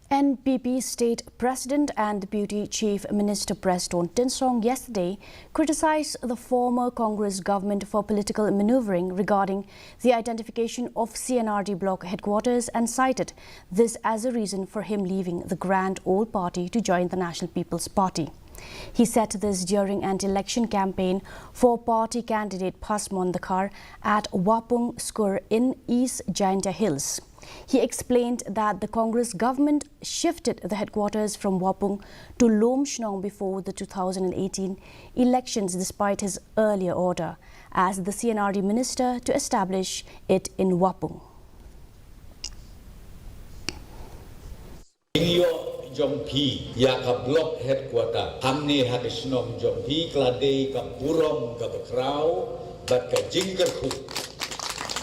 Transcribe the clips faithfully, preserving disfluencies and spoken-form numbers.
N P P State President and Deputy Chief Minister Prestone Tynsong yesterday criticized the former Congress government for political maneuvering regarding the identification of C and R D block headquarters and cited this as a reason for him leaving the grand old party to join the National People's Party. He said this during an election campaign for party candidate Phasmon Dkhar at Wapung Skur in East Jaintia Hills. He explained that the Congress government shifted the headquarters from Wapung to Lumshnong before the two thousand eighteen elections despite his earlier order as the C and R D minister to establish it in Wapung. Ïoh jong phi ïa ka block headquarter hangne ha ka shnong jong phi ka la dei ka burom kaba khraw bad ka jingkyrkhu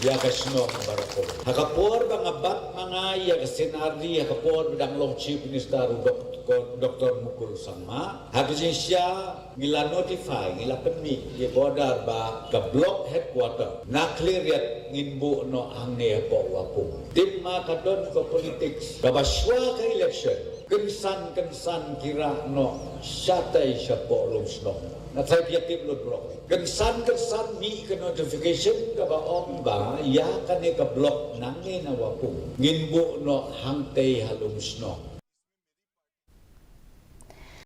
ïa ka shnong baroh. Ha ka por ba nga bat ma nga ïa ka C and R D, ha ka por ba dang long Chief Minister u Dok-, Doctor Mukul Sangma, ha ka jingshisha ngi la notify, ngi la pynmih ïa ka order ba ka block headquarter na Khliehriat ngin buh noh hangne hapoh Wapung. Tip ma ka don ka politics kaba shuwa ka election kynsan kynsan ki rah noh shatei shapoh Lumshnong. Nga tharai phi ïa tip lut baroh. Kynsan kynsan mih ka notification kaba ong ba ïa kane ka block nangne na Wapung ngin buh noh hangtei ha Lumshnong.